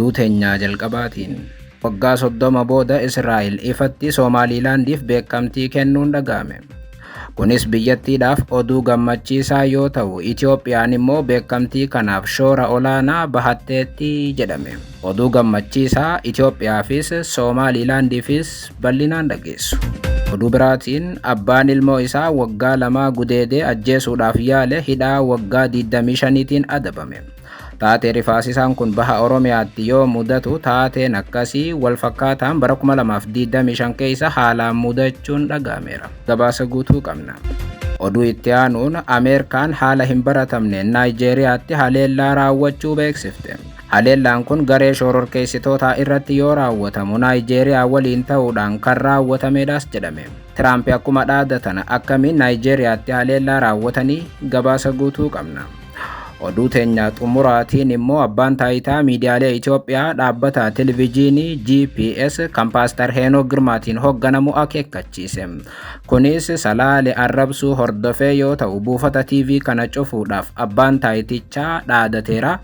Oduu teenyaa jalqabaatiin waggaa 30 booda Israa'el ifatti Soomaalilaandiif beekamtii kennuun dhaga'ame. Kunis biyyattiidhaaf oduu gammachiisaa yoo ta'u, Itoophiyaan immoo beekamtii kanaaf shoora olaanaa bahatteetti jedhame. Oduu gammachiisaa Itoophiyaafis Soomaalilaandiifis bal'inaan dhageessu. Oduu biraatiin abbaan ilmoo isaa waggaa 2 gudeedee ajjeesuudhaaf yaale hidhaa waggaa 25tiin adabame. Taatee rifaasisaan kun baha Oromiyaatti yoo mudatu, taateen akkasii wal fakkaataan bara 2025 keessa haalaan mudachuun dhaga'ameera. Gabaasa guutuu qabna. Oduu itti aanuun Ameerikaan haala hin baratamneen Naayijeeriyaatti haleellaa raawwachuu beeksifte. Haleellaan kun garee shororkeessitootaa irratti yoo raawwatamu Naayijeeriyaa waliin ta'uudhaan kan raawwatamedhas jedhame. Tiraamp akkuma dhaadatan akkamiin Naayijeeriyaatti haleellaa raawwatanii? Gabaasa guutuu qabna. Oduu teenya xumuraatiin immoo abbaan taayitaa miidiyaalee Itoophiyaa dhaabbata televijiinii GPS kan Paastar Heenok Girmaatiin hoogganamu akeekkachiise. Kunis Salaale arrabsuu hordofee yoo ta'u, buufata TV kana cufuudhaaf abbaan taayitichaa dhaadateera.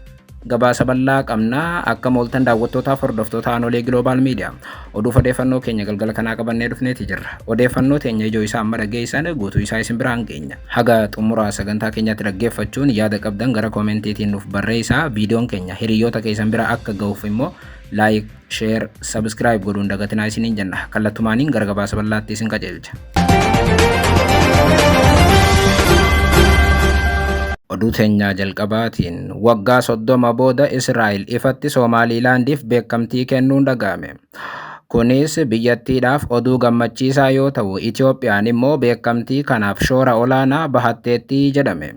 Gabaasa bal'aa qabna. Akka mooltan daawwattootaaf hordoftoota Aanolee Global Media. Oduuf odeeffannoo keenya galgala kanaa qabannee dhufneeti jirra. Odeeffannoo teenya ijoo isaa amma dhageessan guutuu isaa isin biraan geenya. Haga xumuraa sagantaa keenyaatti dhaggeeffachuun yaada qabdan gara koomentiitiin nuuf barreessaa. Viidiyoon keenya hiriyoota keessan bira akka ga'uuf immoo like, share, subscribe godhuun dagatinaa isiniin jenna. Kallattumaaniin gara gabaasa bal'aatti isin qajeelcha. Oduu teenyaa jalqabaatiin waggaa 30 booda Israa'el ifatti Soomaalilaandiif beekamtii kennuun dhaga'ame. Kunis biyyattiidhaaf oduu gammachiisaa yoo ta'u, Itoophiyaan immoo beekamtii kanaaf shoora olaanaa bahatteetti jedhame.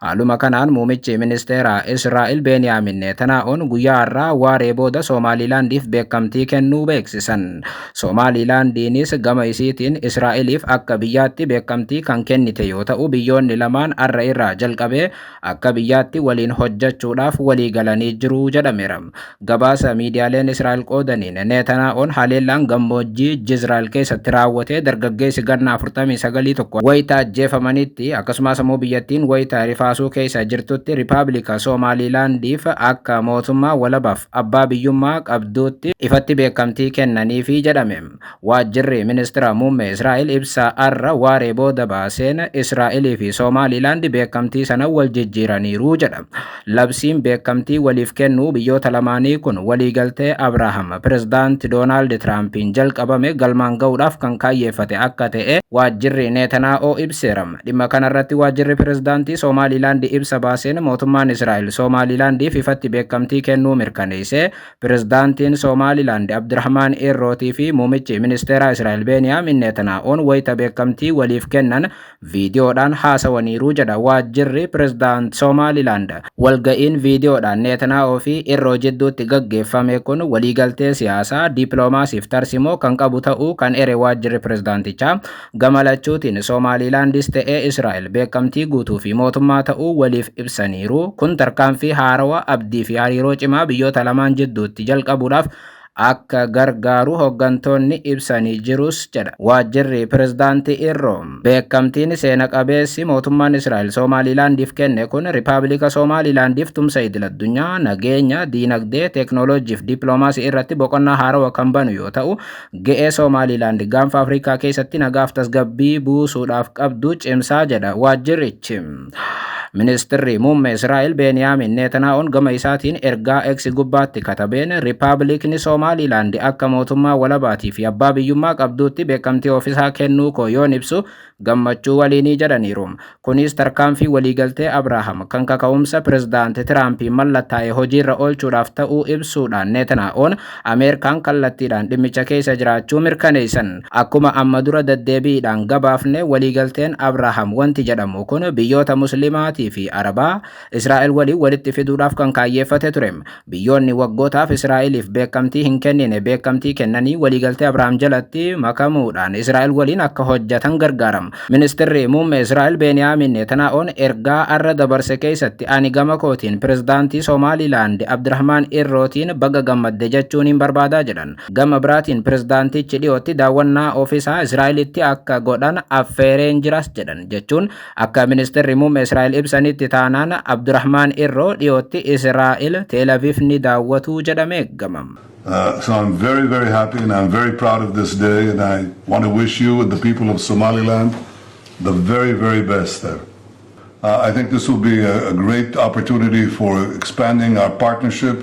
Haaluma kanaan muummichi ministeeraa Israa'el Beeniyaamin Netanyaa'oon guyyaa har'aa waaree booda Soomaalilaandiif beekamtii kennuu beeksisan. Soomaalilaandiinis gama isiitiin Israa'eliif akka biyyaatti beekamtii kan kennite yoo ta'u, biyyoonni lamaan har'a irraa jalqabee akka biyyaatti waliin hojjechuudhaaf walii galanii jiru jedhameera. Gabaasa miidiyaaleen Israa'el qoodaniin Netanyaa'oon haleellaan gammoojjii Jizraa'el keessatti raawwatee dargaggeessi ganna 49 tokko wayita ajjeefamanitti, akkasumas immoo biyyattiin wayita rifaasuu keessa jirtutti Rippaabilika Soomaalilaandiif akka mootummaa walabaaf abbaa biyyummaa qabduutti ifatti beekamtii kennaniifi jedhame. Waajjirri ministeera muummee Israa'el ibsa har'a waaree booda baaseen Israa'elii fi Soomaalilaand beekamtii sana wal jijjiiraniiru jedha. Labsiin beekamtii waliif kennuu biyyoota lamaanii kun waliigaltee Abrahaam pirezidaanti Doonaald Tiraampiin jalqabame galmaan ga'uudhaaf kan kaayyeeffate akka ta'e waajjirri Netanyaa'oo ibseera. Dhimma kanarratti waajjirri pirezidaantii Soomaalilaand ibsa baaseen mootummaan Israa'el Soomaalilaandiif ifatti beekamtii kennuu mirkaneesse. Pirezidaantiin Soomaalilaand Abdirahmaan Irrootii fi muummichi ministeeraa Israa'el Beeniyaamin Netanyaa'oon wayita beekamtii waliif kennan viidiyoodhaan haasawaniiru jedha waajjirri pirezidaant Soomaalilaand. Walga'iin viidiyoodhaan Netanyaa'oo fi Irroo jidduutti gaggeeffame kun waliigaltee siyaasaa, dippiloomaasiif tarsimoo kan qabu ta'uu kan ere waajjirri pirezidaantichaa, gama lachuutiin Soomaalilaandis ta'ee Israa'el beekamtii guutuu fi mootummaa ta'uu waliif ibsaniiru. Kun tarkaanfii haarawaa abdii fi hariiroo cimaa biyyoota lamaan jidduutti jalqabuudhaaf akka gargaaru hooggantoonni ibsanii jirus jedha waajjirri pirezidaantii Irroo. Beekamtiin seena qabeessi mootummaan Israa'el Soomaalilaandiif kenne kun Rippaabilika Soomaalilaandiif tumsa idil addunyaa, nageenya, diinagdee, teeknooloojii fi dippiloomaasii irratti boqonnaa haarawaa kan banu yoo ta'u, ga'ee Soomaalilaand gaanfa Afrikaa keessatti nagaaf tasgabbii buusuudhaaf qabdu cimsaa jedha waajjirrichi. Ministeerri muummee Israa'el Beeniyaamin Netanyaa'oon gama isaatiin ergaa X gubbaatti katabeen Rippaabilikni Soomaalilaand akka mootummaa walabaatii fi abbaa biyyummaa qabduutti beekamtii ofiisaa kennuu koo yoon ibsu gammachuu waliinii jedhaniiru. Kunis tarkaanfii waliigaltee Abrahaam kan kaka'umsa pirezidaanti Tiraampiin mallattaa'e hojiirra oolchuudhaaf ta'uu ibsuudhaan Netanyaa'oon Ameerikaan kallattiidhaan dhimmicha keessa jiraachuu mirkaneessan. Akkuma amma dura deddeebiidhaan gabaafne waliigalteen Abrahaam wanti jedhamu kun biyyoota Muslimaatii fi Arabaa Israa'el waliin walitti fiduudhaaf kan kaayyeeffate ture. Biyyoonni waggootaaf Israa'eliif beekamtii hin kennine beekamtii kennanii waliigaltee Abrahaam jalatti makamuudhaan Israa'el waliin akka hojjetan gargaaram. Ministeerri muummee Israa'el Beeniyaamin Netanyaa'oon ergaa har'a dabarse keessatti ani gama kootiin pirezidaantii Soomaalilaand Abdirahmaan Irrootiin baga gammadde jechuun hin barbaadaa jedhan. Gama biraatiin pirezidaantichi dhiyootti daawwannaa ofiisaa Israa'elitti akka godhan affeereen jiras jedhan jechuun akka ministeerri muummee Israa'el ibsa ibsanitti taanaan Abdurrahmaan Irroo dhiyootti Israa'el Tel Aviv ni daawwatu jedhamee eegama. So I'm very, very happy and I'm very proud of this day, and I want to wish you and the people of Somaliland the very, very best there. I think this will be a great opportunity for expanding our partnership.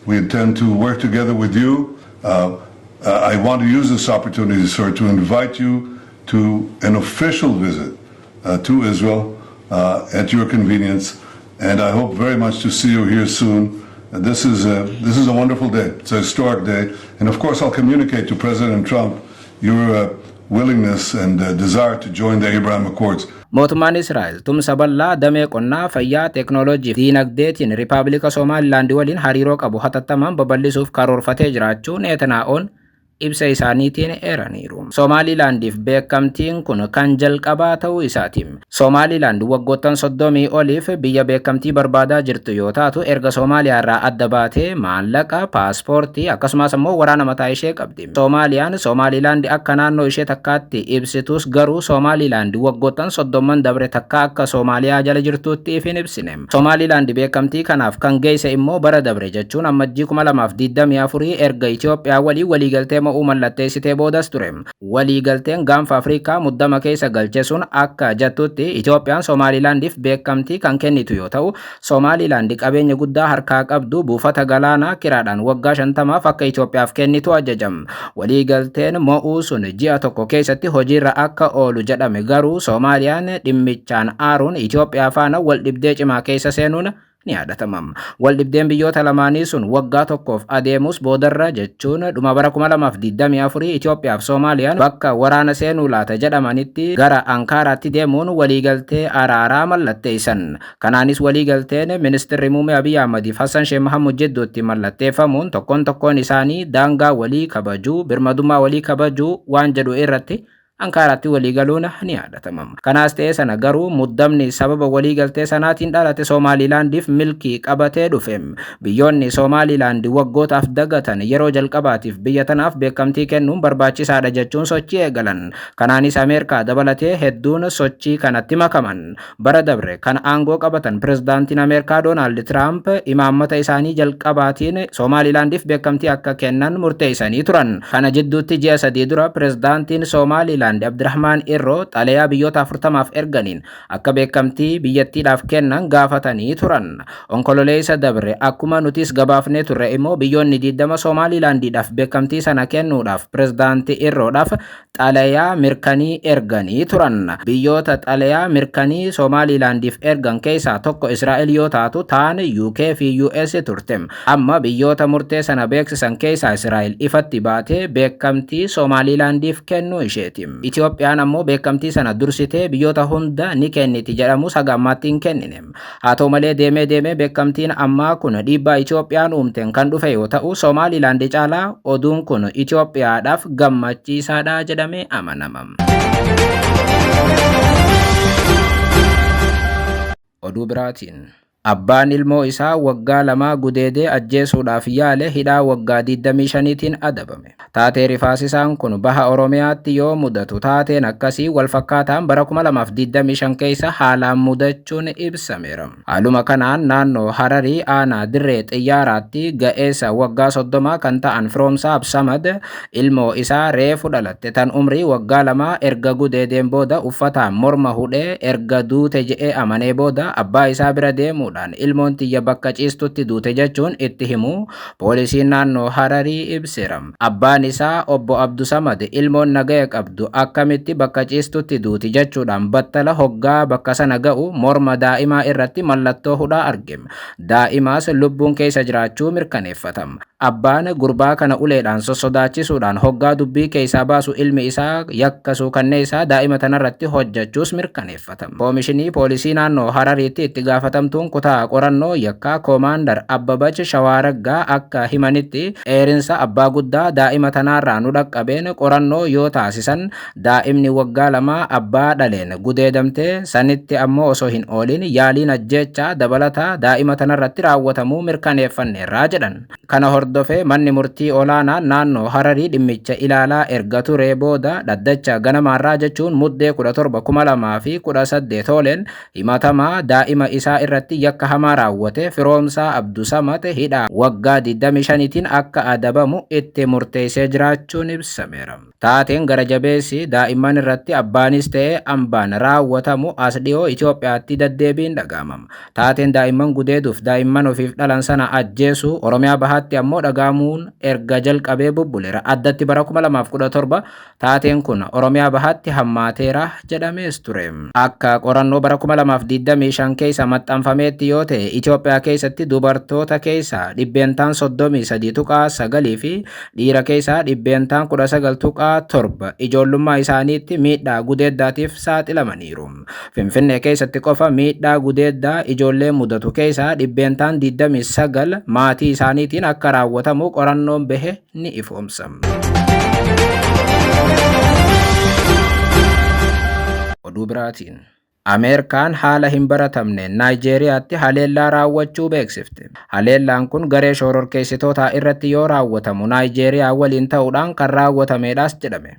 We intend to work together with you. I want to use this opportunity, sir, to invite you to an official visit to Israel at your convenience, and I hope very much to see you here soon. This is a wonderful day. It's a historic day, and of course, I'll communicate to President Trump your willingness and desire to join the Abraham Accords. Mootummaan Israa'el tumsa bal'aa damee qonnaa, fayyaa, teeknooloojii fi diinagdeetiin Riippaabilika Somaalilaand waliin hariiroo qabu hatattamaan babal'isuuf karoorfatee jiraachuu Neetanaa'oon ibsa isaaniitiin eeraniiru. Somaalilaandiif beekamtiin kun kan jalqabaa ta'uu isaati. Somaalilaand waggoottan 30 oliif biyya beekamtii barbaadaa jirtu yoo taatu, erga Soomaaliyaa irraa adda baatee maallaqa, paaspoortii akkasumas immoo waraana mataa ishee qabdi. Soomaaliyaan Somaalilaand akka naannoo ishee takkaatti ibsitus, garuu Somaalilaand waggoottan 30n dabre takka akka Soomaaliyaa jala jirtutti if hin ibsine. Somaalilaand beekamtii kanaaf kan geesse immoo bara dabre, jechuun Ammajjii 2024, erga Itoophiyaa waliin waliigaltee mo'uu mallatteessitee boodas ture. Waliigalteen Gaanfa Afrikaa muddama keessa galche sun akka jettutti Itoophiyaan Somaalilaandiif beekamtii kan kennitu yoo ta'u, Somaalilaand qabeenya guddaa harkaa qabdu, buufata galaanaa, kiraadhaan waggaa 50f akka Itoophiyaaf kennitu ajajam. Waliigalteen mo'uu sun ji'a tokko keessatti hojiirra akka oolu jedhame, garuu Soomaaliyaan dhimmichaan aaruun Itoophiyaa faana wal dhibdee cimaa keessa seenuun ni yaadatama. Waldhibdeen biyyoota lamaanii sun waggaa tokkoof adeemus, boodarra, jechuun dhuma bara 2024, Itoophiyaa fi Soomaaliyaan bakka waraana seenuu laata jedhamanitti gara Ankaaraatti deemuun waliigaltee araaraa mallatteessan. Kanaanis waliigalteen ministeerri muummee Abiy Ahmad fi Hassan Sheikh Mahamud jidduutti mallatteeffamuun tokkoon tokkoon isaanii daangaa walii kabajuu, birmadummaa walii kabajuu waan jedhu irratti Ankaaraatti waliigaluun ni yaadatama. Kanaas ta'ee sana garuu muddamni sababa waliigaltee sanaatiin dhalate Somaalilaandiif milkii qabatee dhufe. Biyyoonni Somaalilaand waggootaaf dagatan yeroo jalqabaatiif biyya tanaaf beekamtii kennuun barbaachisaadha jechuun sochii eegalan. Kanaanis Ameerikaa dabalatee hedduun sochii kanatti makaman. Bara dabre kan aangoo qabatan pirezidaantiin Ameerikaa Doonaald Tiraamp imaammata isaanii jalqabaatiin Somaalilaandiif beekamtii akka kennan murteessanii turan. Kana jidduutti ji'a 3 dura pirezidaantiin Somaalilaand Abdirahmaan Irroo xalayaa biyyoota 40f erganiin akka beekamtii biyyattiidhaaf kennan gaafatanii turan. Onkololeessa dabre akkuma nutis gabaafnee turre immoo biyyoonni 20 Somaalilaandiidhaaf beekamtii sana kennuudhaaf pirezidaantii Irroodhaaf xalayaa mirkanii erganii turan. Biyyoota xalayaa mirkanii Somaalilaandiif ergan keessaa tokko Israa'el yoo taatu, taan UK fi US turte. Amma biyyoota murtee sana beeksisan keessaa Israa'el ifatti baatee beekamtii Somaalilaandiif kennuu isheeti. Itoophiyaan ammoo beekamtii sana dursitee biyyoota hunda ni kenniti jedhamus haga ammaatti hin kennine. Haa ta'u malee, deemee deemee beekamtiin ammaa kun dhiibbaa Itoophiyaan uumteen kan dhufe yoo ta'u, Somaalilaand caalaa oduun kun Itoophiyaadhaaf gammachiisaadha jedhamee amanama. Oduu biraatiin, abbaan ilmoo isaa waggaa 2 gudeedee ajjeesuudhaaf yaale hidhaa waggaa 25tiin adabame. Taatee rifaasisaan kun baha Oromiyaatti yoo mudatu, taateen akkasii walfakkaataan bara 2025 keessa haalaan mudachuun ibsameera. Haaluma kanaan naannoo Hararii aanaa Dirree Xiyyaaraatti ga'eessa waggaa 30 kan ta'an Firoomsaa Absamad ilmoo isaa reefu dhalatte tan umrii waggaa 2 erga gudeedeen booda uffataan morma hudhee, erga duute je'ee amanee booda abbaa isaa bira deemuudhaan ilmoon tiyya bakka ciistutti duute jechuun itti himu poolisiin naannoo Hararii ibseera. Abbaan isaa obbo Abdusamad ilmoon nagaya qabdu akkamitti bakka ciistutti duuti jechuudhaan battala hoggaa bakka sana ga'u morma daa'imaa irratti mallattoo hudhaa arge. Daa'imaas lubbuun keessa jiraachuu mirkaneeffata. Abbaan gurbaa kana uleedhaan sossodaachisuudhaan hoggaa dubbii keessaa baasu ilmi isaa yakka suukanneessaa daa'ima tanarratti hojjechuus mirkaneeffata. Koomishinii poolisii naannoo Harariitti itti gaafatamtuun kutaa qorannoo yakkaa Koomaandar Abbabach Shawaaraggaa akka himanitti, eerinsa abbaa guddaa daa'ima tanaarraa nu dhaqqabeen qorannoo yoo taasisan daa'imni waggaa 2 abbaa dhaleen gudeedamtee, sanitti ammoo osoo hin oolin yaaliin ajjeechaa dabalataa daa'ima tanarratti raawwatamuu mirkaneeffanneerraa jedhan. Kana hordofee manni murtii olaanaa naannoo Hararii dhimmicha ilaalaa erga turee booda dhaddacha ganamaarraa jechuun Muddee 17, 2018 ooleen himatamaa daa'ima isaa irratti yakka hamaa raawwate Firoomsaa Abdusamat hidhaa waggaa 25tiin akka adabamu itti murteessee jiraachuun ibsameera. Taateen gara jabeessi daa'imman irratti abbaanis ta'e ambaan raawwatamu as dhiyoo Itoophiyaatti deddeebiin dhaga'amama. Taateen daa'imman gudeeduuf daa'imman ofiif dhalan sana ajjeesuu Oromiyaa Bahaatti ammoo dhaga'amuun erga jalqabee bubbuleera. Addatti bara 2017 taateen kun Oromiyaa Bahaatti hammaateera jedhamees ture. Akka qorannoo bara 2025 keessa maxxanfameetti yoo ta'e, Itoophiyaa keessatti dubartoota keessa 33.9% fi dhiira keessaa 19.7% ijoollummaa isaaniitti miidhaa gudeeddaatiif saaxilamaniiru. Finfinnee keessatti qofa miidhaa gudeeddaa ijoollee mudatu keessaa 29% maatii isaaniitiin akka raawwatamu qorannoon bahe ni ifoomsa. Oduu biraatiin, Ameerikaan haala hin baratamneen Naayijeeriyaatti haleellaa raawwachuu beeksifte. Haleellaan kun garee shororkeessitootaa irratti yoo raawwatamu Naayijeeriyaa waliin ta'uudhaan kan raawwatamedhas jedhame.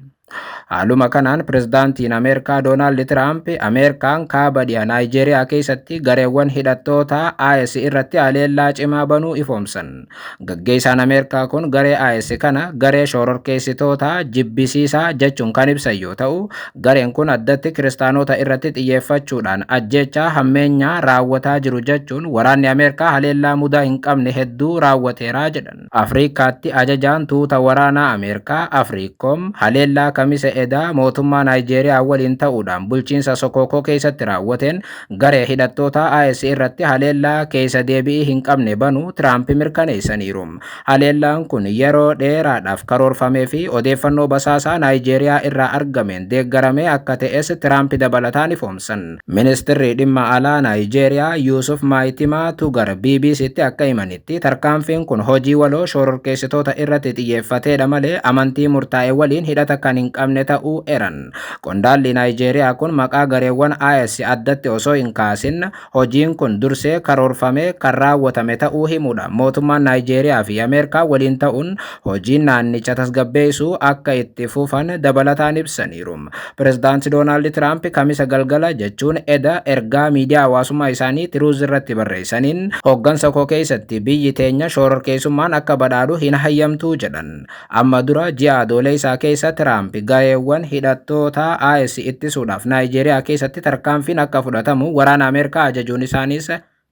Haaluma kanaan pirezidaantiin Ameerikaa Doonaald Tiraamp Ameerikaan kaaba dhiha Naayijeeriyaa keessatti gareewwan hidhattoota IS irratti haleellaa cimaa banuu ifoomsan. Gaggeessaan Ameerikaa kun garee IS kana garee shororkeessitoota jibbisiisaa jechuun kan ibsan yoo ta'u, gareen kun addatti kiristaanota irratti xiyyeeffachuudhaan ajjeechaa hammeenyaa raawwataa jiru jechuun waraanni Ameerikaa haleellaa mudaa hin qabne hedduu raawwateeraa jedhan. Afriikaatti ajajaan tuuta waraanaa Ameerikaa Afriikoom haleellaa Kamisa edaa mootummaa Naayijeeriyaa waliin ta'uudhaan bulchiinsa Sokookoo keessatti raawwateen garee hidhattoota IS irratti haleellaa keessa deebi'ii hin qabne banuu Tiraamp mirkaneessaniiru. Haleellaan kun yeroo dheeraadhaaf karoorfamee fi odeeffannoo basaasaa Naayijeeriyaa irraa argameen deeggaramee akka ta'es Tiraamp dabalataan ifoomsan. Ministirri dhimma alaa Naayijeeriyaa Yuusuf Maayitimaa Tugar BBCtti akka himanitti, tarkaanfiin kun hojii waloo shororkeessitoota irratti xiyyeeffateedha malee amantii murtaa'e waliin hidhata kan hin qabne ta'uu eran. Qondaalli Naayijeeriyaa kun maqaa gareewwan IS addatti osoo hin kaasin hojiin kun dursee karoorfamee kan raawwatame ta'uu himuudha. Mootummaan Naayijeeriyaa fi Ameerikaa waliin ta'uun hojiin naannicha tasgabbeessuu akka itti fufan dabalataan ibsaniiru. Pirezidaanti Doonaald Tiraamp Kamisa galgala jechuun eda ergaa miidiyaa hawaasummaa isaanii Tiruuz irratti barreessaniin, "Hooggansa koo keessatti biyyi teenya shororkeessummaan akka badhaadhu hin hayyamtuu" jedhan. Amma dura ji'a Adoolessaa keessa Tiraamp gareewwan hidhattoota IS ittisuudhaaf Naayijeeriyaa keessatti tarkaanfiin akka fudhatamu waraana Ameerikaa ajajuun isaaniis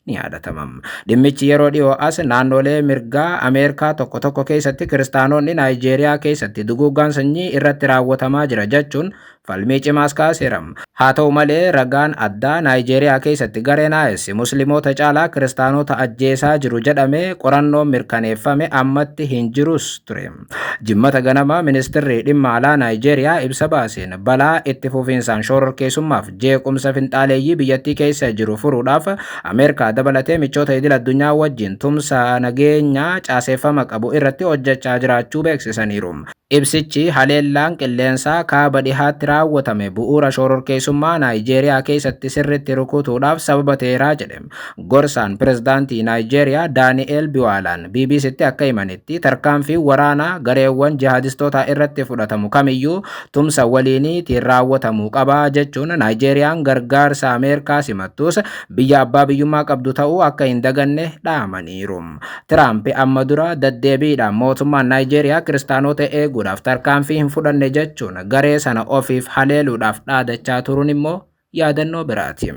ni yaadatama. Dhimmichi yeroo dhiyoo as naannolee mirgaa Ameerikaa tokko tokko keessatti kiristaanonni Naayijeeriyaa keessatti duguuggaan sanyii irratti raawwatamaa jira jechuun falmii cimaas kaaseera. Haa ta'u malee, ragaan addaa Naayijeeriyaa keessatti gareen IS musliimoota caalaa kiristaanota ajjeesaa jiru jedhamee qorannoon mirkaneeffame ammatti hin jirus ture. Jimmata ganama ministirri dhimma alaa Naayijeeriyaa ibsa baaseen balaa itti fufiinsaan shororkeessummaaf jeequmsa finxaaleeyyii biyyattii keessa jiru furuudhaaf Ameerikaa dabalatee michoota idil addunyaa wajjin tumsa nageenyaa caaseeffama qabu irratti hojjechaa jiraachuu beeksisaniiru. Ibsichi haleellaan qilleensaa kaaba dhihaatti raawwatame bu'uura shororkeessummaa Naayijeeriyaa keessatti sirriitti rukutuudhaaf sababa ta'eeraa jedhe. Gorsaan pirezidaantii Naayijeeriyaa Daani'eel Biwaalaan BBCtti akka himanitti, tarkaanfii waraanaa gareewwan jihaadistootaa irratti fudhatamu kamiyyuu tumsa waliiniitiin raawwatamuu qabaa jechuun Naayijeeriyaan gargaarsa Ameerikaa simattus biyya abbaa biyyummaa qabdu ta'uu akka hin daganne dhaamaniiru. Tiraamp amma dura deddeebiidhaan mootummaan Naayijeeriyaa kiristaanota eeguudhaaf tarkaanfii hin fudhanne jechuun garee sana ofiif haleeluudhaaf dhaadachaa turuun immoo yaadannoo biraati.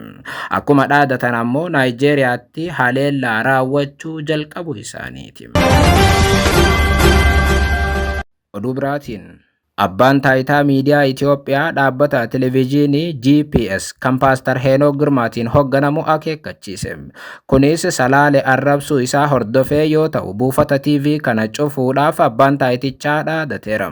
Akkuma dhaadatan ammoo Naayijeeriyaatti haleellaa raawwachuu jalqabu isaaniiti. Oduu biraatiin, Abbaan taayitaa miidiyaa Itoophiyaa dhaabbata televezyiinii GPS kan Paastar Heenok Girmaatiin hoogganamu akeekkachiise. Kunis Salaale arrabsuu isaa hordofee yoo ta'u, buufata TV kana cufuudhaaf abbaan taayitichaa dhaadateera.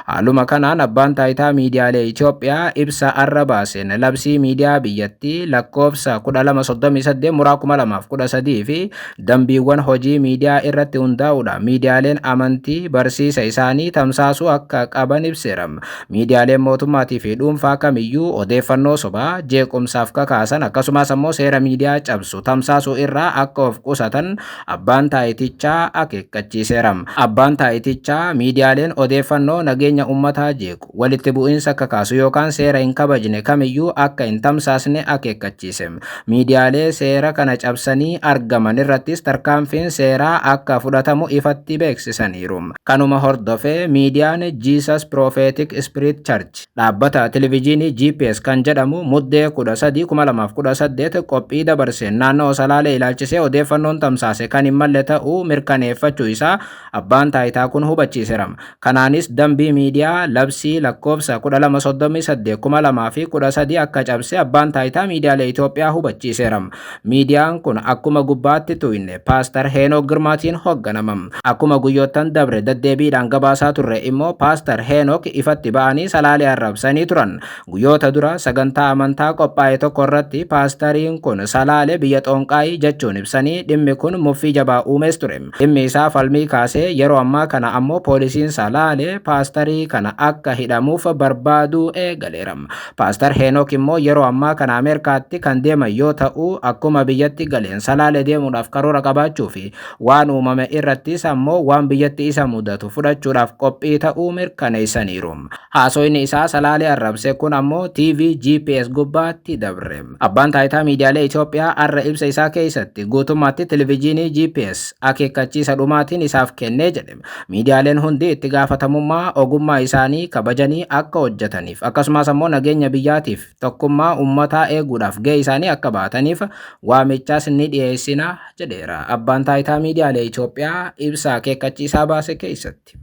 Haaluma kanaan abbaan taayitaa miidiyaalee Itoophiyaa ibsa arra baaseen labsii miidiyaa biyyattii lakkoofsa 1238 muraa 2013 fi dambiiwwan hojii miidiyaa irratti hundaa'uudhaan miidiyaaleen amantii barsiisa isaanii tamsaasuu akka qaban. ibseera. Miidiyaaleen mootummaatii fi dhuunfaa kamiyyuu odeeffannoo sobaa jeequmsaaf kakaasan, akkasumas ammoo seera miidiyaa cabsu tamsaasuu irraa akka of qusatan abbaan taayitichaa akeekkachiiseera. Abbaan taayitichaa miidiyaaleen odeeffannoo nageenya uummataa jeequ, walitti bu'iinsa kakaasu yookaan seera hin kabajne kamiyyuu akka hin tamsaasne akeekkachiise. Miidiyaalee seera kana cabsanii argaman irrattis tarkaanfiin seeraa akka fudhatamu ifatti beeksisaniiru. Kanuma hordofee miidiyaan Jesus Prophetic Spirit Church dhaabbata televijiinii GPS kan jedhamu Muddee 13, 2018 qophii dabarseen naannoo Salaalee ilaalchisee odeeffannoon tamsaase kan hin malle ta'uu mirkaneeffachuu isaa abbaan taayitaa kun hubachiiseera. Kanaanis dambii miidiyaa labsii lakkoofsa 1238 2013 akka cabse abbaan taayitaa miidiyaalee Itoophiyaa hubachiiseera. Miidiyaan kun akkuma gubbaatti tuyne Paastar Heenok Girmaatiin hoogganama. Akkuma guyyoottan dabre deddeebiidhaan gabaasaa turre immoo Paastar Heenok ifatti ba'anii Salaalee arrabsanii turan. Guyyoota dura sagantaa amantaa qophaa'e tokko irratti paastariin kun Salaalee biyya xonqaayii jechuun ibsanii dhimmi kun muffii jabaa uumees ture. Dhimmi isaa falmii kaasee yeroo ammaa kana ammoo poolisiin Salaalee paastarii kana akka hidhamuuf barbaaduu eegaleera. Paastar Heenok immoo yeroo ammaa kana Ameerikaatti kan deeman yoo ta'u, akkuma biyyatti galeen Salaalee deemuudhaaf karoora qabaachuu fi waan uumame irrattis ammoo waan biyyatti isa mudatu fudhachuudhaaf qophii ta'uu mirkaneessaniiru. Haasoyni isaa Salaalee arrabse kun ammoo TV GPS gubbaatti dabre. Abbaan taayitaa miidiyaalee Itoophiyaa har'a ibsa isaa keessatti guutummaatti televijiinii GPS akeekkachiisa dhumaatiin isaaf kennee jedhe. Miidiyaaleen hundi itti gaafatamummaa ogummaa isaanii kabajanii akka hojjetaniif, akkasumas ammoo nageenya biyyaatiif tokkummaa uummataa eeguudhaaf gahee isaanii akka baataniif waamichaas ni dhiyeessina jedheera. Abbaan taayitaa miidiyaalee Itoophiyaa ibsa akeekkachiisaa baase keessatti.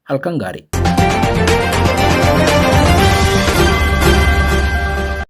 Halkan gaarii.